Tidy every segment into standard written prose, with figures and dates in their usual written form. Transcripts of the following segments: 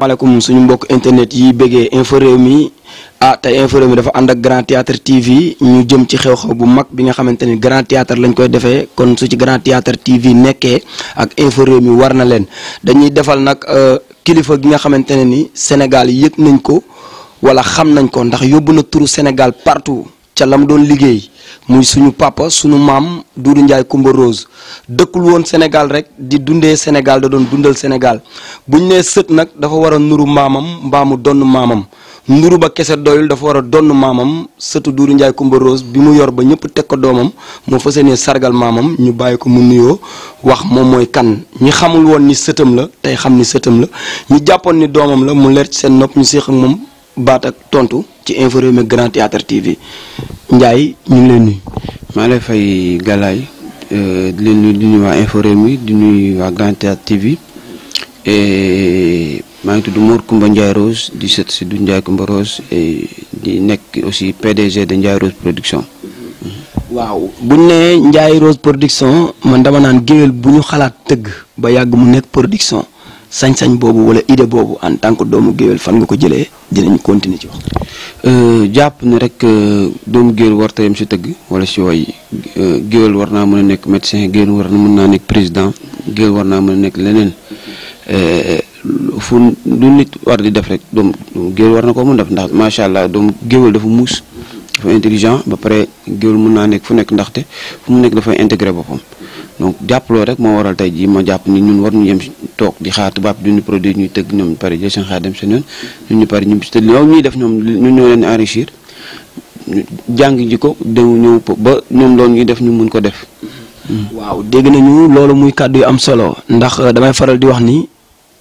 maaleykum suñu mbokk internet yi bëggee Infos Rewmi tey Infos Rewmi dafa ànd ak Grand Théâtre TV ñu jëm ci xew-xew bu mag bi nga xamante ni Grand Théâtre lañ koy defee kon su ci Grand Théâtre TV nekkee ak Infos Rewmi war na leen dañuy defal nag kilifa gi nga xamante ne ni Sénégal yëg nañ ko wala xam nañ ko ndax yóbbu na turu Sénégal partout ca la mu doon liggéey muy suñu papa suñu maam Doudou Ndiaye Coumba Rose dëkkul woon Sénégal rek di dundee Sénégal da doon dundal Sénégal buñ nee sët nag dafa war a nuru maamam mbaamu donn maamam nuru ba kese doyul dafa war a donn maamam sëtu Doudou Ndiaye Coumba Rose bi mu yor ba ñëpp teg ko doomam moo fas yéenee sargal maamam ñu bàyyi ko mu nuyoo wax moom mooy kan ñi xamul woon ni sëtam la tey xam ni sëtam la ñi jàppoon ni doomam la mu leer ci seen nopp ñu séeq ak moom baat ak tontu ci Infos Rewmi Grand Théâtre TV Ndiaye ñu ngi leen nuyu. maa lay fay Galaye di leen nuyu di nuyu waa Infos Rewmi di nuyu waa Grand Théâtre TV et maa ngi tudd Mor Coumba Ndiaye Rose di sët si Doudou Ndiaye Coumba Rose et di nekk aussi PDG de Ndiaye Rose Production. waaw bu ñu nee Ndiaye Rose Production man dama naan géwél bu ñu xalaat tëgg ba yàgg mu nekk production sañ-sañ boobu wala idée boobu en tant que doomu géwél fan nga ko jëlee dinañ continuer ci wax. jàpp ne rek doomu géwél warta yem si tëgg wala si woy géwél war naa mën a nekk médecin géwél war na mën naa nekk président géwél war naa mën a nekk leneen fu lu nit war di def rek doomu géwél war na ko mën def ndax macha allah doomu géwél dafa muus dafa intelligent ba pare géwél mën naa nekk fu nekk ndaxte fu mu nekk dafay intégré boppam donc jàppaloo rek moo waral tey jii ma jàpp ni ñun war ñu yem toog di xaar tubaab du ñu produire ñuy tëgg ñoom ñu pare jël seen xaar dem seen yoon ñun ñu pare ñu te loolu ñuy def ñoom ñun ñoo leen enrichir jàng ji ko dem ñëw ba ñoom loolu ñuy def ñu mun ko def. waaw dégg nañu loolu muy kàddu yu am solo ndax damay faral di wax ni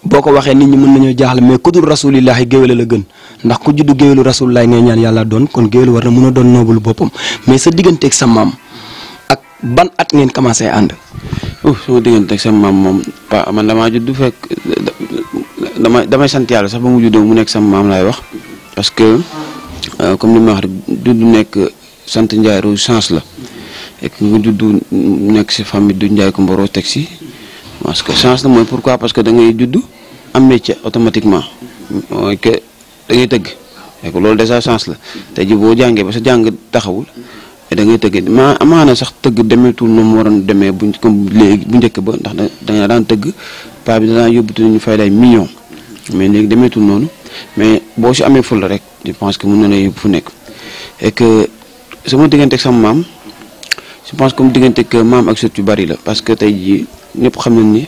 boo ko waxee nit ñi mën nañoo jaaxle mais ku dul rasulillahi géwél la gën ndax ku juddu géwélu rasulillahi ngay ñaan yàlla doon kon géwél war na mën a doon noobul boppam mais sa digganteeg sa maam ak ban at ngeen commencé ànd. sama digganteeg sa maam moom man damaa judd fekk damay sant yàlla sax ba mu juddoo mu nekk sama maam laay wax parce que comme ni ma wax rek judd nekk sant Ndiaye Rose chance la et que nga judd nekk si famille du Ndiaye Coumba Rose teg si parce que chance la mooy pourquoi parce que da ngay judd am métier automatiquement mooy que da ngay tëgg et que loolu déjà chance la tey ji boo jàngee ba sa jàng taxawul da ngay tëgg amaana sax tëgg demeetul noonu mu waroon demee bu comme léegi bu njëkk ba ndax da daan tëgg paa bi danaa yóbbutu ñu fay lay millions mais léegi demeetul noonu mais boo si amee ful rek je pense que mën na la yóbbu fu nekk et que sama diggante ak sama maam je pense que mu diggante ak maam ak sët yu bari la parce que tey jii ñëpp xam nañ ni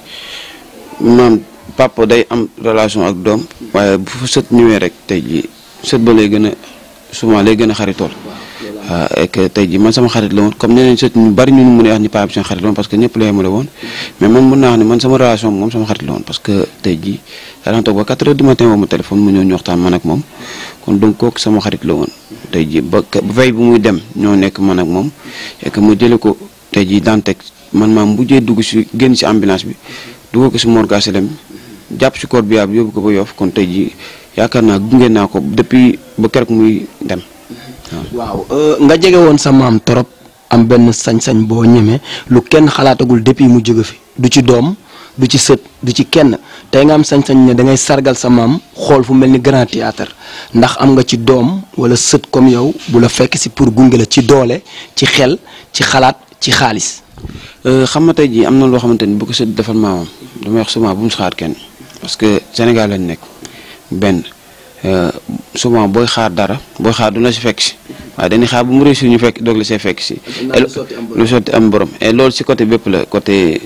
maam papa day am relation ak doom waaye bu fa sët ñëwee rek tey jii sët ba lay gën a souvent lay gën a xaritool waaw et que tey jii man sama xarit la woon comme nee nañ sët ñu bari ñu mun a wax ni paa bi seen xarit la woon parce que ñëpp la yemale woon mais man mun naa wax ne man sama relation moom sama xarit la woon parce que tey jii daan toog ba 4 heures du matin woo ma téléphone mu ñëw ñu waxtaan man ak moom kon donc kooku sama xarit la woon tey jii ba veille bu muy dem ñoo nekk man ak moom et que ma jële ko tey jii daan teg man maam mujjee dugg si génn si ambulance bi dugal ko si Morga Selem jàpp si corps bi yóbbu ko ba Yoff kon tey jii yaakaar naa gunge naa ko depuis ba keroog muy dem. waaw nga jege woon sa maam trop am benn sañ-sañ boo ñemee lu kenn xalaatagul depuis mu jóge fi du ci doom du ci sët du ci kenn tey nga am sañ-sañ ne da ngay sargal sa maam xool fu mel ni Grand Théâtre ndax am nga ci doom wala sët comme yow bu la fekk si pour gunge la ci doole ci xel ci xalaat ci xaalis. xam nga tey jii am na loo xamante ni bu ko sët defal maamam damay wax souvent bu mu xaar kenn parce que Sénégal lañ nekk benn. souvent booy xaar dara booy xaar du la si fekk si waaye dañuy xaar bu mu réussir ñu fekk doog la see fekk si lu sotti am borom et loolu si côté bépp la côté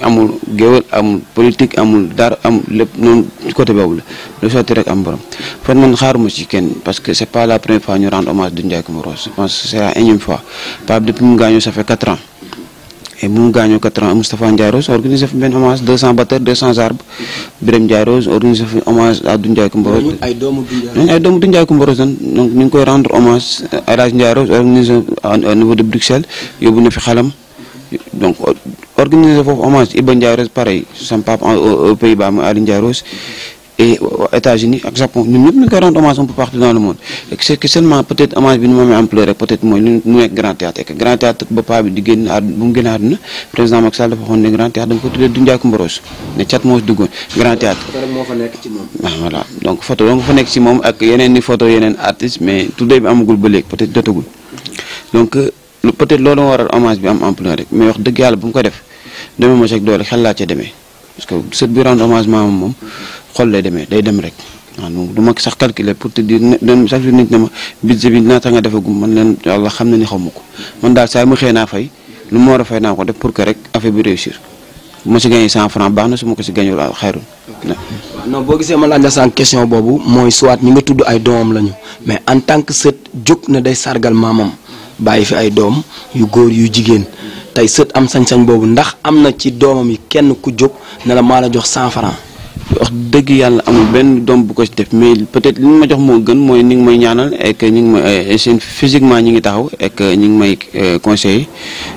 amul géwél amul politique amul dara amul lépp noonu ci côté boobu la lu sotti rek am borom fan man xaaruma ci kenn parce que c'est pas la première fois ñu rendre hommage Doudou Ndiaye Coumba Rose je pense que c'est la énième fois Pape depuis mu gaañoo ça fait 4 ans et bu mu gaañoo 4 ans Moustapha Ndiaye Rose organisé fi benn hommage 200 batteurs 200 arbres Birame Ndiaye Rose organisé fi hommage à Doudou Ndiaye Coumba Rose. ay doomu Doudou Ndiaye Coumba Rose donc ñu ngi koy rendre hommage à El Hadj Ndiaye Rose organisé au niveau de Bruxelles yóbbu na fi xalam donc organisé foofu hommage Iba Ndiaye Rose pareil sama papa aux Pays-Bas mu Ali Ndiaye Rose et États-Unis ak Japon ñun ñëpp ñu koy rendre hommage un peu partout dans le monde et c'est que seulement peut-être hommage bi ni mu amee ampleur rek peut-être mooy lu mu nekk Grand Théâtre et que Grand Théâtre ba paa bi di génn àdduna bu mu génn àdduna président Macky Sall dafa waxoon ne Grand Théâtre dama ko tuddee Doudou Ndiaye Coumba Rose ne cat moo si duggoon Grand Théâtre. photo rek moo fa nekk ci moom. ah voilà donc photo donc fa nekk ci moom ak yeneen ni photo yeneen artistes mais tuddee bi amagul ba léegi peut-être jotagul donc peut-être loolu moo waral hommage bi am ampleur rek mais wax dëgg yàlla bu mu ko def demee ma ci doole xel laa ca demee parce que sët bi rendre hommage maamam moom xol lay demee day dem rek waaw du ma sax calculer pour te dire ne chaque jour nit ne ma budget bi ñaata nga defagum man leen yàlla xam na ni xaw ma ko man daal saa mu xëy naa fay lu ma war a fay naa ko def pour que rek affaire bi réussir bu ma si gagné 100 francs baax na su ma ko si gagné wala xayrul. non boo gisee ma laaj la sànq question boobu mooy soit ñi nga tudd ay doomam lañu mais en tant que sët jóg na day sargal maamam bàyyi fi ay doom yu góor yu jigéen tey sët am sañ-sañ boobu ndax am na ci doomam yi kenn ku jóg ne la maa la jox 100 francs. wax dëgg yàlla amul benn doom bu ko ci def mais peut-être li ma jox moo gën mooy ni ngi may ñaanal et que ñu ngi may seen physiquement ñi ngi taxaw et que ñu ngi may conseiller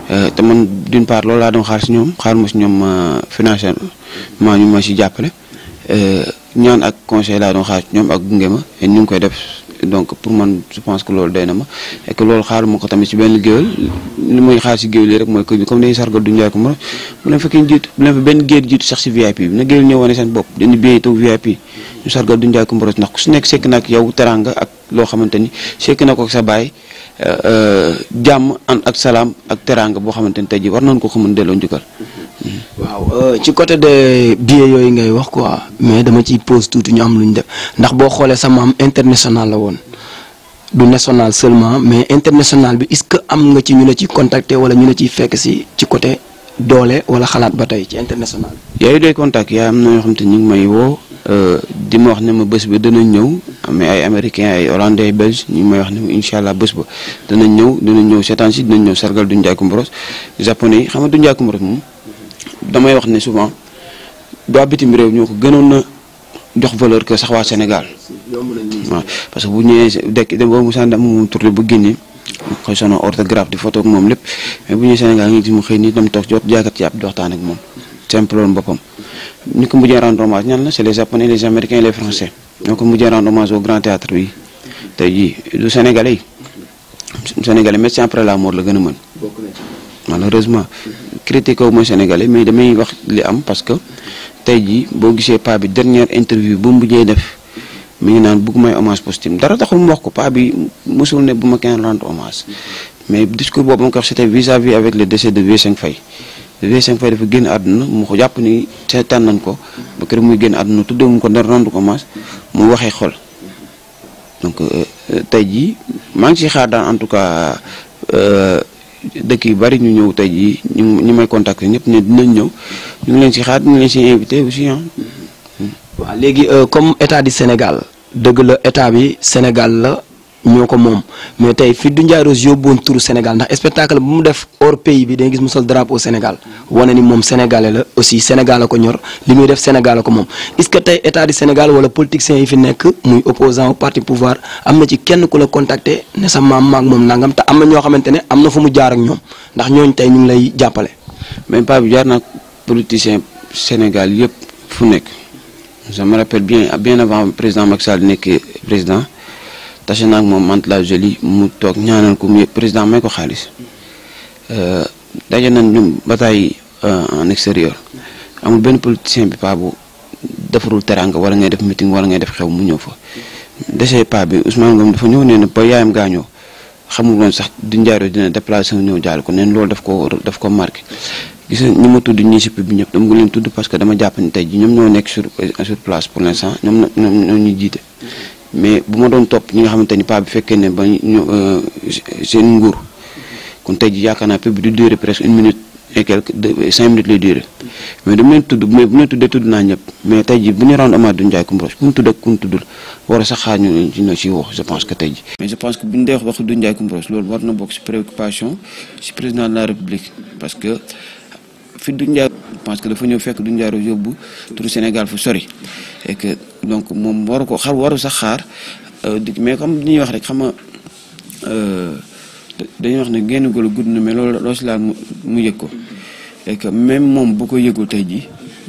te man d'une part loolu laa doon xaar si ñoom xaar ma si ñoom financièrement ñu ma si jàppale ñaan ak conseil laa doon xaar si ñoom ak gunge ma et ñu ngi koy def donc pour man je pense que loolu doy na ma et que loolu xaaruma ko tamit si benn géwél li may xaar si géwél yi rek mooy que comme dañuy sargal Doudou Ndiaye Coumba Rose bu leen fekkee jiitu bu leen fa benn géer jiitu sax si VIP bi na géwél ñëw wane seen bopp dañu béyee taw VIP ñu sargal Doudou Ndiaye Coumba Rose ndax ku si nekk sekk na ak yow teranga ak loo xamante ni sekk na ko ak sa baay jàmm ak salaam ak teranga boo xamante ni tey jii war nañu ko mën delloo njukkal. waaw ci côté de billets yooyu ngay wax quoi mais dama ciy pose tuuti ñu am lu ñu def ndax boo xoolee sa maam international la woon du national seulement mais international bi est-ce que am nga ci ñu la ciy contacter wala ñu la ciy fekk si ci côté doole wala xalaat ba tey ci international bi. yooyu doy contact yaa am na yoo xam te ñu ngi may woo di ma wax ne ma bés bi danañ ñëw mais ay américains ay hollandais ay belges ñu ngi may wax ne ma incha allah bés ba danañ ñëw seetaan si dinañ ñëw sargal Doudou Ndiaye Coumba Rose japonais yi xam nga Doudou Ndiaye Coumba Rose moom. damay wax ne souvent waa bitim réew ñoo ko gënoon a jox valeur que sax waa Sénégal waaw parce que bu ñëwee dekk dem boobu Moussa Ndam moom tourné bu génnee koy sono orthographe di photo ak moom lépp mais bu ñëwee Sénégal ngi gis mu xëy nii dem toog jot jaakat ci ab di waxtaan ak moom simple loolu boppam ñu ko mujjee rendre hommage ñan la c'est les japonais les américains et les français ñoo ko mujjee rendre hommage au grand théâtre bi tey jii du sénégalais yi sénégalais médecin après la mort la gën a mën malheureusement critiqué wu ma sénégalais mais damay wax li am parce que tey jii boo gisee paa bi dernière interview bu mu mujjee def mi ngi naan bëgg may hommage posthume dara taxul mu wax ko paa bi mosul ne bu ma kenn rendre hommage mais discours boobu ma ko wax c'était vis-à-vis avec le décès de V5 Faye V5 Faye dafa génn àdduna mu ko jàpp ni seetaan nañ ko ba kër muy génn àdduna tuddee mu ko dara rendre hommage mu waxee xol donc tey jii maa ngi ciy xaar daal en tout cas. dëkk yu bari ñu ñëw tey jii ñu may contacter ñëpp ne dinañ ñëw ñu ngi leen ci xaar ñu ngi leen ci invité aussi ah. waaw léegi comme état du Sénégal dëgg la état bi Sénégal la ñoo ko moom mais tey fi Doudou Ndiaye Rose yóbbuwoon turu Sénégal ndax spectacle bu mu def hors pays bi dañuy gis mu sol drapeau Sénégal wane ni moom sénégalais la aussi Sénégal la ko ñor li muy def Sénégal la ko moom est-ce que tey état du Sénégal wala politiciens yi fi nekk muy opposant au parti pouvoir am na ci kenn ku la contacter ne sa maam maag moom nangam te am na ñoo xamante ne am na fu mu jaar ak ñoom ndax ñooñu tey ñu ngi lay jàppale. mais paa bi jaar na politicien Sénégal yëpp fu nekk je me rappelle bien avant président Macky Sall nekk président. tase naa ak moom Mantes-la Jolie mu toog ñaanal ko mu président may ko xaalis daje nañ ñoom bataille en extérieur amul benn politicien bi paa bu defarul teranga wala ngay def meeting wala ngay def xew mu ñëw fa. dese paa bi Ousmane Ngom dafa ñëw nee na ba yaayam gaañoo xamul woon sax Doudou Ndiaye Rose dina déplacé ñëw jaal ko neen loolu daf ko marqué. gis nga ñi ma tudd ñii si pub bi ñëpp dama ko leen tudd parce que dama jàpp ni tey ji ñoom ñoo nekk sur place pour l'instant ñoom ñuy jiite. mais bu ma doon topp ñi nga xamante ni paa bi fekkee ne ba ñu seen nguur kon tey ji yaakaar naa pub bi du durer presque 1 minute et quelque 5 minutes lay durer mais dama leen tudd mais bu leen tuddee tudd naa ñëpp mais tey ji bu ñu rendre hommage Doudou Ndiaye Coumba Rose ku mu tudd ak ku mu tuddul war a sax xaar ñu ci wax je pense que tey ji mais je pense que bu ñu dee wax Doudou Ndiaye Coumba Rose loolu war na bokk ci préoccupation ci président de la République parce que fi Doudou Ndiaye pense que dafa ñëw fekk Doudou Ndiaye Rose yóbbu turu Sénégal fu sori et que donc moom waru sax xaar mais comme li ñuy wax rek xam nga dañuy wax ne génn golo gudd na mais loolu loo si laal mu yëg ko et que même moom bu ko yëgul tey ji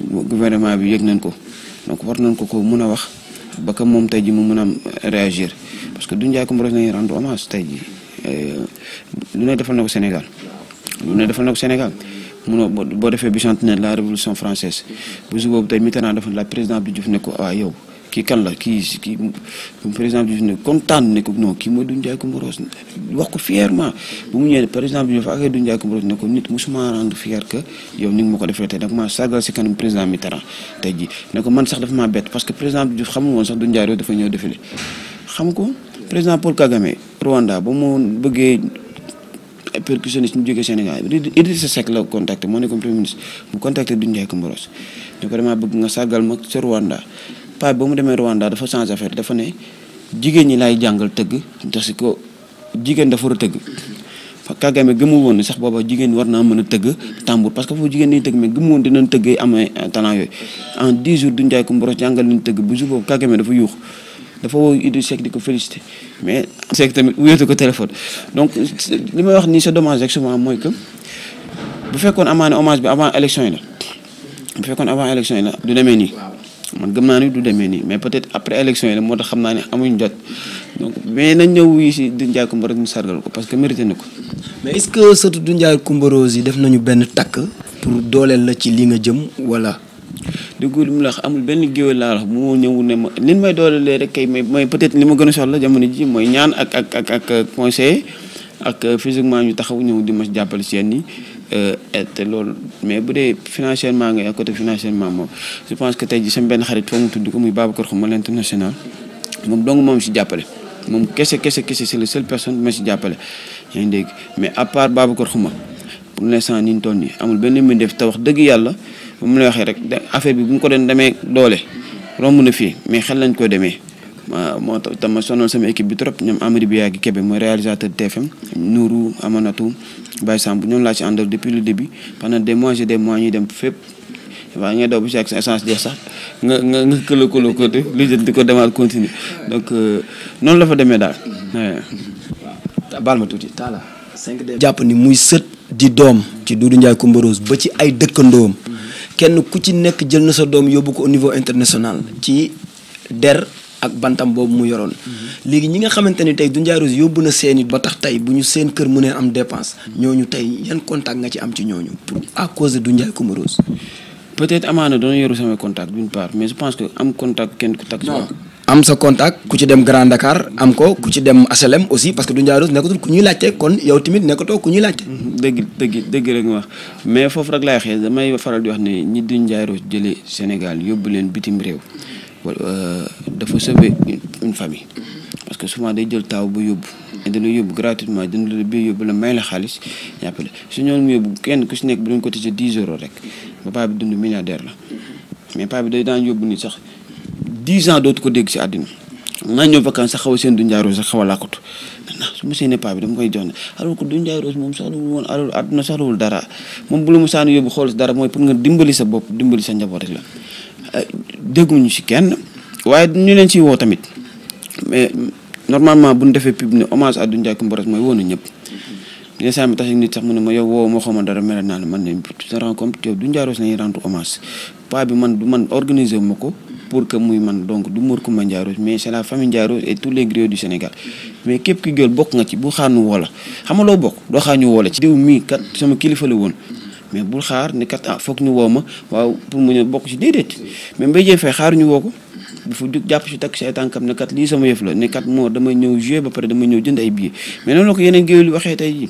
gouvernement bi yëg nañ ko donc war nañ ko mën a wax ba que moom tey ji mu mën a am réagir parce que Doudou Ndiaye Coumba Rose nañu rendre hommage tey ji lu ne defal na ko Sénégal munoo boo defee bicentenaire de la révolution française bu su boobu tey Mitterrand dafa la président Abdou Diouf ne ko yow kii kan la kii président Abdou Diouf ne kontaan ne ko non kii mooy Doudou Ndiaye Coumba Rose wax ko fièrement bu mu ñëwee président Abdou Diouf ak Doudou Ndiaye Coumba Rose ne ko nit musuma rendre fier que yow ni nga ma ko defee tey nag maa sargal si kanam président Mitterrand tey ji ne ko man sax dafa maa bett parce que président Abdou Diouf xamul woon sax Doudou Ndiaye Rose dafa ñëw défilé xam ko président Paul Kagame Rwanda ba mu bëggee percussionniste ñu jógee Sénégal Idrissa Seck la contacté moo nekkoon premier ministre mu contacté Doudou Ndiaye Coumba Rose ne ko damaa bëgg nga sargal ma ca Rwanda paa ba mu demee Rwanda dafa change affaire dafa ne jigéen ñi laay jàngal tëgg parce que jigéen dafa war a tëgg Kagame gëmul woon ne sax booba jigéen war naa mën a tëgg tambour parce que foofu jigéen ñi tëgg mais gëmul woon dinañ tëggee amee talent yooyu en 10 jours Doudou Ndiaye Coumba Rose jàngal nañ tëgg bu jour boobu Kagame dafa yuux dafa woo Idrissa Seck di ko félicité mais Seck tamit wéetu ko téléphone donc li may wax nii c'est dommage rek souvent mooy que bu fekkoon amaane hommage bi avant élection yi la du demee nii man gëm naa ni du demee nii mais peut-être après élection yi la moo tax xam naa ne amuñ jot donc mais nañ ñëw wuyu si Doudou Ndiaye Coumba rek ñu sargal ko parce que mérité na ko. mais est-ce que surtout Doudou Ndiaye Coumba Rose yi def nañu benn takk pour dooleel la ci li nga jëm wala. dëgg li mu la wax amul benn géwél laa wax moo ñëw ne ma li may doolelee rek kay mooy peut-être li ma gën a soxla jamono ji mooy ñaan ak conseiller ak physiquement ñu taxaw ñëw di ma jàppale si yenn yi te loolu mais bu dee financièrement nga côté financièrement moom je pense que tey ji sama benn xarit foo mu tudd ko muy Babacar Xuma l'international moom dong moom si jàppale moom kese c'est la seule personne bi ma si jàppale yaa ngi dégg mais à part Babacar Xuma pour l'instant ni ñu toll nii amul benn mbindeef te wax dëgg yàlla bu mu lay waxee rek affaire bi bu mu ko doon demee doole romb na fii mais xel lañ ko demee moo tax ma sonal sama équipe bi trop ñoom Amady Biagi Kébé mooy réalisateur TFM Nourou Amanatou Baye Samb ñoom laa ci àndal depuis le début pendant des mois ñuy dem fépp waaw ngay daw bu si ak sa essence jeex sax nga këla ko li jët di ko demaat continuer donc noonu la fa demee daal baal ma tuuti Talla 5D jàpp ni muy sët di doom ci Doudou Ndiaye Coumba Rose ba ci ay dëkkandoom kenn ku ci nekk jël na sa doom yóbbu ko au niveau international ci der ak bantam boobu mu yoroon léegi ñi nga xamante ni tey Doudou Ndiaye Rose yóbbu na seeni ba tax tey bu ñu seen kër mu ne am dépense ñooñu tey yan contact nga ci am ci ñooñu pour à cause de Doudou Ndiaye Coumba Rose peut-être amaana doona yoru samay contact d'une part mais je pense que am contact kenn ku takk am sa contact ku ci dem Grand Dakar am ko ku ci dem HLM aussi parce que Doudou Ndiaye Rose nekkatul ku ñuy laajte kon yow tamit nekkatoo ku ñuy laajte dëgg rek nga wax mais foofu rek laay xëy damay faral di wax ne ñi Doudou Ndiaye Rose jëlee Sénégal yóbbu leen bitim réew dafa sauver une famille parce que souvent day jël taaw ba yóbbu dina yóbbu gratuitement dina la bi yóbbu la may la xaalis yàppale su ñoom mu yóbbu kenn ku si nekk bu doon cotiser 10 euros rek ba paa bi dund milliardaire la mais paa bi day daan yóbbu nit sax 10 ans dootu ko dégg si àddina naa ñëw vacances sax xaw a seen Doudou Ndiaye Rose sax xaw a làkkatu ndax su ma seenee paa bi dama koy jox ne alors que Doudou Ndiaye Rose moom soxlawul woon alors àdduna soxlawul dara moom bu la mu saani yóbbu xool dara mooy pour nga dimbali sa bopp dimbali sa njaboot rek la dégguñu si kenn waaye ñu leen ciy woo tamit mais normalement bu ñu defee pub ne hommage à Doudou Ndiaye Coumba Rose mooy woo na ñëpp yenn saa mi tax nit sax mu ne ma yow woo moo xamoon dara mel naa la man ne tu te rends compte yow Doudou Ndiaye Rose nañuy rendre hommage paa bi man du man organiser ma ko pour que muy man donc du Mor Coumba Ndiaye Rose mais c'est la famille Ndiaye Rose et tous les griots du Sénégal mais képp ki gël bokk nga ci bu xaar nu woo la xam nga loo bokk doo xaar ñu woo la ci diw mii kat sama kilifa la woon mais bul xaar ne kat foog ñu woo ma waaw pour mu ñëw bokk ci déedéet mais Mbaye Dièye Faye xaar ñu woo ko bu fa jàpp si takk si ay tànkam ne kat lii sama yëf la ne kat moo damay ñëw jouer ba pare damay ñëw jënd ay billets mais noonu la ko yeneen géwél yi waxee tey jii.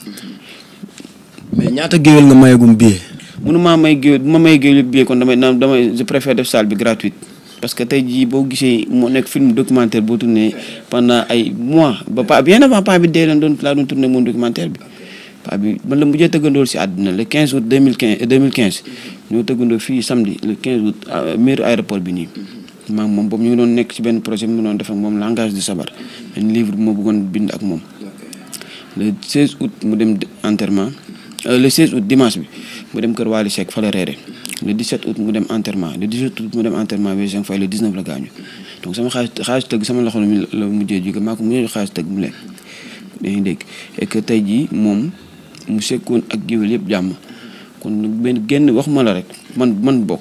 mais ñaata géwél nga mayagum billet. mënuma may géwél bu ma may géwél billet kon damay je préfère def salle bi gratuite parce que tey jii boo gisee moo nekk film documentaire boo tourné pendant ay mois ba pas bien avant pas bi dee laa doon tourné moom documentaire bi. paa bi man la mujjee tëggandool si àddina le 15 août 2015 ñoo tëggandoo fii samedi le 15 août mairie aéroport bi nii. maa moom boobu ñu ngi doon nekk ci benn projet mu doon def ak moom langage de sabar benn livre bu ma bëggoon bind ak moom le 16 août mu dem enterrement le 16 août dimanche bi mu dem kër Wally Seck fa la reere le 17 août mu dem enterrement le 18 août mu dem enterrement bi Fay le 19 la gaañu donc sama xaalis tëgg sama loxo la mujjee jóge maa ko mujjee xaalis tëgg mu lekk dañuy dégg et que tey jii moom mu sekkoon ak géwél yëpp jàmm kon benn génn wax ma la rek man bokk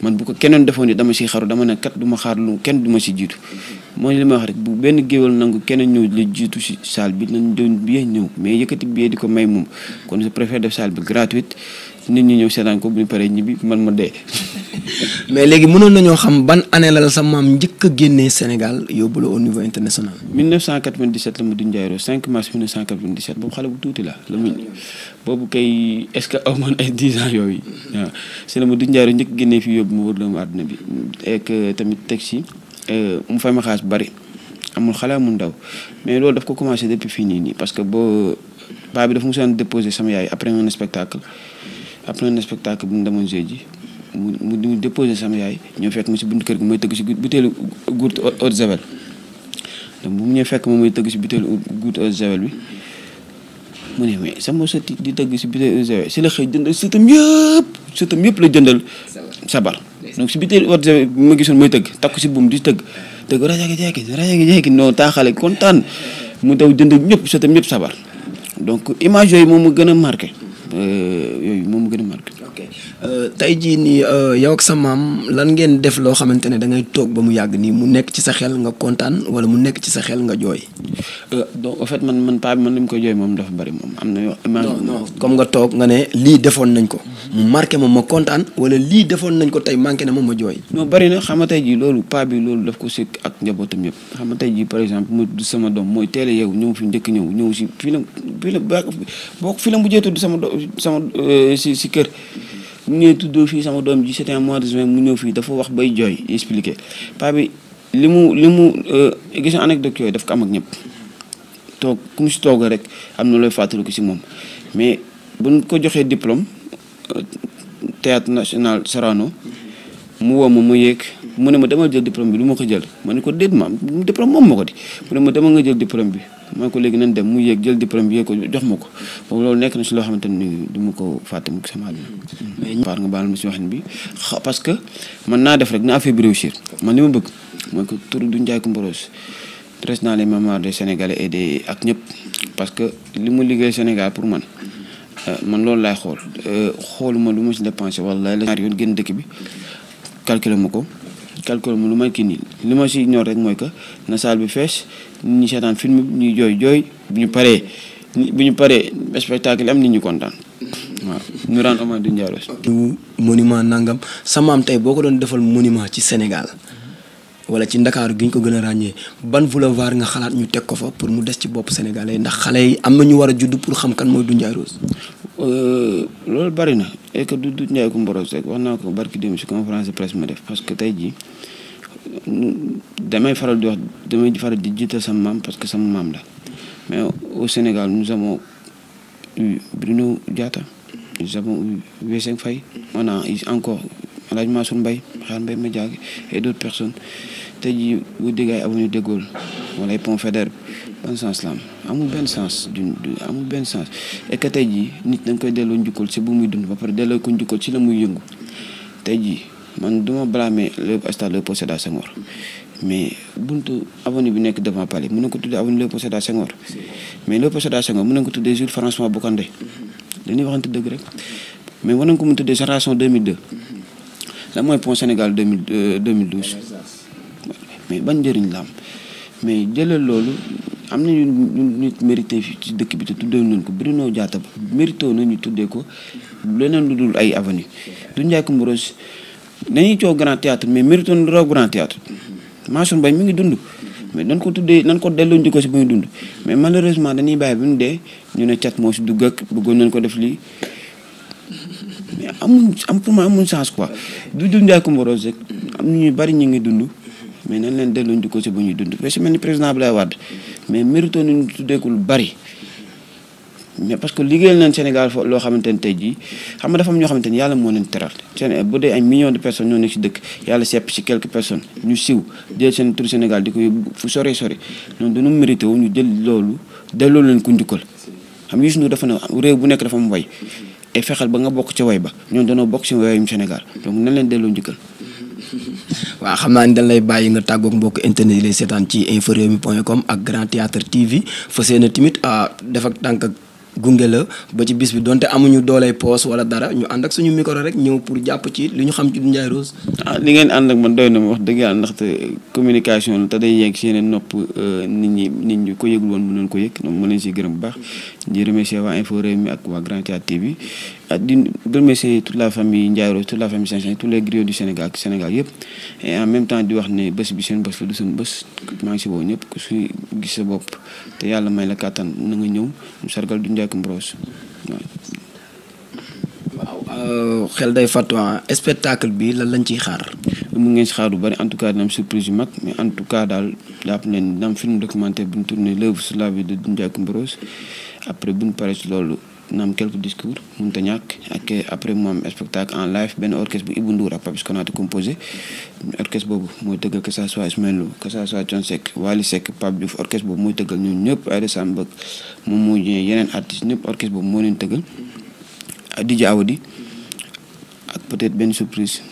man bu ko keneen defoon ni dama siy xaru dama ne kat du ma xaar lu kenn du ma si jiitu mooy li ma wax rek bu benn géwél nangu keneen ñëw la jiitu si salle bi nañ doon billet ñëw mais yëkkati billet di ko may moom kon je préfère def salle bi gratuite nit ñi ñëw seetaan ko bu ñu paree ñibbi man ma dee. mais léegi mënoon nañoo xam ban année la sa maam njëkk a génnee Sénégal yóbbu la au niveau international. 1997 la ma Doudou Ndiaye Rose 5 mars 1997 boobu xale bu tuuti la mu boobu kay est-ce que aw man ay 10 ans yooyu waaw si la ma Doudou Ndiaye Rose njëkk génnee fii yóbbu ma wër la mu àdduna bi ek tamit teg si mu fay ma xaalis bu bari amul xale amul ndaw mais loolu daf ko commencé depuis fii nii parce que boo baa bi dafa musoon déposé sama yaay après un spectacle bi mu demoon jeu ji mu déposé sama yaay ñoo fekk ma si buntu kër gi mooy tëgg si butéelu goutte eau de javel donc bu mu ñëwee fekk ma mooy tëgg si butéelu goutte eau de javel bi mu ne mais sama sëti di tëgg si butéelu eau de javel si la xëy jëndal sëtam yëpp la jëndal sabar donc si butéelu eau de javel bi ma gisoon mooy tëgg takku si buum di tëgg rajo gi non taaxale kontaan mu daw jëndal ñëpp sëtam yëpp sabar donc image yooyu moom mu gën a marqué tey jii nii yow ak sa maam lan ngeen def loo xamante ne da ngay toog ba mu yàgg nii mu nekk ci sa xel nga kontaan wala mu nekk ci sa xel nga jooy. donc en fait man paa bi man li mu koy jooy moom dafa bari moom am na yoo. non comme nga toog nga ne lii defoon nañ ko. mu marqué ma ma kontaan wala lii defoon nañ ko tey manqué na ma ma jooy. non bari na xam nga tey jii loolu paa bi loolu daf ko sëkk ak njabootam yëpp xam nga tey jii par exemple mu sama doom mooy teel a yeewu ñëw fi njëkk ñëw si fii la mujjee tudd sama si kër. mu ñëwee tuddoo fii sama doom ji c'était en mois de juin mu ñëw fii dafa wax bay jooy expliqué paa bi li mu gis na anecdote yooyu daf ko am ak ñëpp toog ku mu si toog rek am na looy fàttaliku si moom mais buñ ko joxee diplôme théâtre national Sorano mu woo ma mu yéeg mu ne ma demal jël diplôme bi du ma ko jël ma ne ko déet ma diplôme moom ma ko di mu ne ma demal nga jël diplôme bi ma ne ko léegi nañ dem mu yéeg jël diplôme bi yéeg ko jox ma ko boobu loolu nekk na si loo xamante ni du ma ko fàtte mu sama àdduna mais par nga baal ma si waxin bi parce que man naa def rek na affaire bi réussir man li ma bëgg mooy ko tur du Ndiaye Coumba Rose reste dans les mémoires des Sénégalais et des ak ñëpp parce que li mu liggéey Sénégal pour man loolu laay xooluma lu ma si dépensé wala la ñaari yoon génn dëkk bi calculer ma lu may kii nii li ma si ñor rek mooy que na salle bi fees nit ñi seetaan film bi ñuy jooy bu ñu paree spectacle am nit ñi kontaan waaw ñu rendre hommage Doudou Ndiaye Rose. monument nangam sa maam tey boo ko doon defal monument ci Sénégal wala ci Ndakaaru gi ñu ko gën a ràññee ban boulevard nga xalaat ñu teg ko fa pour mu des ci bopp Sénégalais ndax xale yi am na ñu war a judd pour xam kan mooy Doudou Ndiaye Rose. loolu bari na et que Doudou Ndiaye Coumba Rose rek wax naa ko barki démb si conférence de presse ma def parce que tey jii damay faral di jiital sama maam parce que sama maam la mais au Sénégal nous avons eu Bruno Diatta nous avons eu Wesseng Faye on a encore El Hadj Mansour Mbaye Xaar Mbaye Madiaga et d'autres personnes tey jii bu déggee avenue de Gaulle wala pont Faidherbe ban sens la am amul benn sens amul benn sens et que tey jii nit dañ koy delloo njukkal si bu muy dund ba pare delloo ko njukkal ci la muy yëngu tey jii man duma blâmer le stade Léopold Sédar Senghor mais buntu avenue bi nekk devant Palais mën na ko tuddee avenue Léopold Sédar Senghor mais Léopold Sédar Senghor mën na ko tuddee Jules François Bocandé dañuy waxante dëgg rek mais war nañ ko mën tuddee génération 2002 la mooy pont Sénégal 2012 mais ban njëriñ la am mais jëlal loolu am nañu nit mérité fi ci dëkk bi te tuddee nañ ko Bruno Diatta ba mérité nañu tuddee ko leneen lu dul ay avenue Doudou Ndiaye Coumba Rose dañuy coow grand théâtre mais mérité nañu raw grand théâtre Mansour Mbaye mi ngi dund mais dañ ko tuddee nañ ko delloo njëkko si ba muy dund mais malheureusement dañuy bàyyi bi ñu dee ñu ne cat moo si dugg ak bëggoon nañ ko def lii mais pour moi amul sens quoi Doudou Ndiaye Coumba Rose rek am na ñu bari ñu ngi dund mais nañ leen delloo njëkko si ba ñuy dund ba si mel ni président Abdoulaye Wade mais mérité nañu tuddee ko lu bari mais parce que liggéeyal nañ Sénégal loo xamante ne tey jii xam nga dafa am ñoo xamante ni yàlla moo leen teral bu dee ay millions de personnes ñoo nekk si dëkk yàlla sepp si quelques personnes ñu siw jël seen tur Sénégal di ko yóbbu fu sore ñoom dañu mérité wu ñu jël loolu delloo leen ko njukkal xam Youssou Ndour dafa ne réew bu nekk dafa am way et fexeel ba nga bokk ci way ba ñoom dañoo bokk si wayum Sénégal donc nañ leen delloo njukkal. waaw xam naa ni dañ lay bàyyi nga tàggoog mbokk internet yi lay seetaan ci inforewmi.com ak Grand Théâtre TV fas yéene tamit def ak tànk ak gunge la ba ci bis bi donte amuñu dooley poos wala dara ñu ànd ak suñu micro rek ñëw pour jàpp ci li ñu xam ci Ndiaye Rose. li ngeen ànd ak man doy na ma wax dëgg yàlla ndaxte communication la te day yegg si yeneen nopp nit ñi ko yëgul woon mën nañu ko yëg donc ma leen siy gërëm bu baax di remercier waa Info Rewmi ak waa Grand Théâtre TV di remercier toute la famille Ndiaye Rose toute la famille Saint-Saëns tous les griots du Sénégal ak Sénégal yëpp et en même temps di wax ne bés bi seen bés la du seen bés maa ngi si woo ñëpp ku si gis sa bopp te yàlla may la kàttan na nga ñëw ñu sargal du Ndiaye Rose waaw xel day fàttu spectacle bi lan lañ ciy xaar. mu ngeen si xaar lu bari en tout cas dina am surprise yu mag mais en tout cas daal jàpp leen dina am film documentaire bu ñu tourné l'œuvre sur la vie de Ndiaye Rose après bu ñu paree si loolu dina am quelques discours mënut a ñàkk ak après mu am spectacle en live benn orchestre bu Ibou Ndour ak Papis Konaté composé orchestre boobu mooy tëggal que ça soit Ismaël Lô que ça soit Thione Seck Wally Seck Pape Diouf orchestre boobu mooy tëggal ñun ñëpp Aïda Samb ak moom moo yeneen artistes ñëpp orchestre boobu moo leen tëggal DJ Awadi ak peut-être benn surprise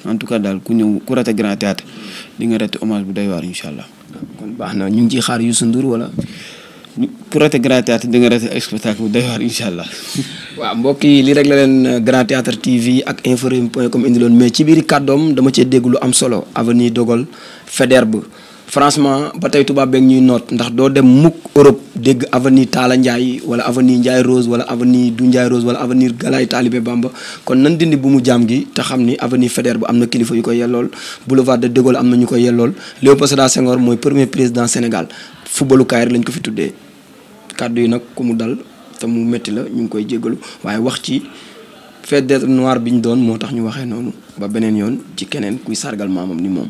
en tout cas daal ku ñëw ku raté Grand Théâtre di nga raté hommage bu doy waar incha allah. kon baax na ñu ngi ciy xaar Youssou Ndour wala. ku raté Grand Théâtre di nga raté spectacle bu doy waar incha allah. waaw mbokk yi lii rek la leen Grand Théâtre TV ak inforewmi.com indiloon mais ci biir kàddoom dama cee dégg lu am solo avenue Dogol Faidherbe franchement ba tey tubaab beeg ñuy noot ndax doo dem mukk Europe dégg avenue Talla Ndiaye wala avenue Ndiaye Rose wala avenue du Ndiaye Rose wala avenue Galaye Talibé Bamba kon nan dindi bu mu jaam gi te xam ni avenue Faidherbe am na kilifa yu ko yellool boulevard de De Gaulle am na ñu ko yellool Léopold Sédar Senghor mooy premier président Sénégal footballukaay rek lañ ko fi tuddee kàddu yi nag ku mu dal te mu métti la ñu ngi koy jéggalu waaye wax ci fête noire bi ñu doon moo tax ñu waxee noonu ba beneen yoon ci keneen kuy sargal maamam ni moom.